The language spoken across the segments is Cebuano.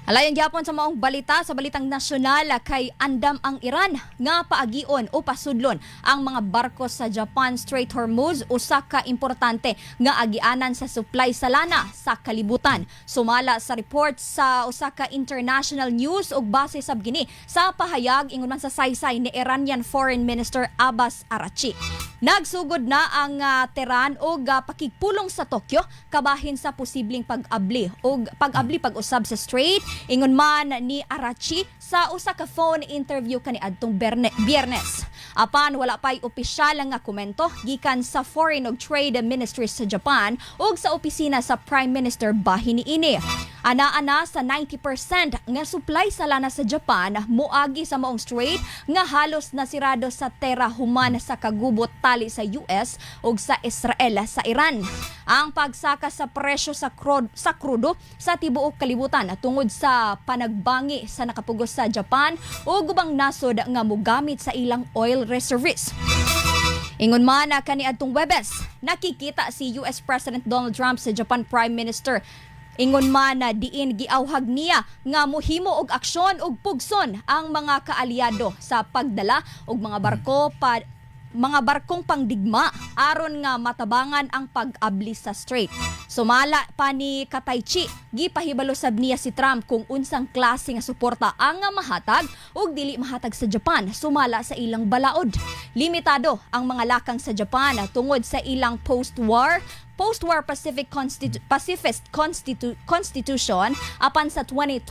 Alayon gyapon sa maong balita, sa balitang nasyonal, kay andam ang Iran nga paagion o pasudlon ang mga barko sa Japan Strait Hormuz, usa ka importante nga agianan sa supply sa lana sa kalibutan. Sumala sa report sa usa ka international news ug base sab gini sa pahayag, ingon man sa saysay ni Iranian Foreign Minister Abbas Araghchi. Nagsugod na ang Tehran og pakigpulong sa Tokyo kabahin sa posibleng pag-abli og pag-abli pag-usab sa strait, ingon man ni Araghchi sa usa ka phone interview kaniadtong Biyernes. Apan wala pa'y opisyal nga komento gikan sa Foreign ug Trade Ministry sa Japan ug sa opisina sa Prime Minister bahin niini. Ana-ana sa 90% nga supply sa lana sa Japan moagi sa maong strait nga halos nasirado sa tera human sa kagubot tali sa US ug sa Israel sa Iran. Ang pagsaka sa presyo sa krudo sa tibuok kalibutan tungod sa panagbangi sa nakapugos sa Japan ug ubang nasod nga mogamit sa ilang oil reserves. Ingon man na kaniadtong Webes, nakikita si US President Donald Trump sa Japan Prime Minister. Ingon man na diin giawhag niya nga mohimo og aksyon ug pugson ang mga kaalyado sa pagdala og mga barko pa mga barkong pangdigma aron nga matabangan ang pag-abli sa strait. Sumala pa ni Takaichi, gipahibalo sab niya si Trump kung unsang klase nga suporta ang nga mahatag ug dili mahatag sa Japan sumala sa ilang balaod. Limitado ang mga lakang sa Japan tungod sa ilang post-war Pacifist Constitution, apan sa 2015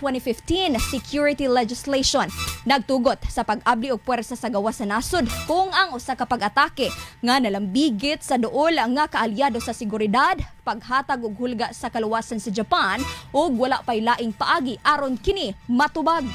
security legislation nagtugot sa pag-abli og puwersa sa gawas sa nasod kung ang usa ka pag-atake nga nalambigit sa duol nga kaalyado sa seguridad, paghatag og hulga sa kaluwasan sa Japan ug wala pay laing paagi aron kini matubag.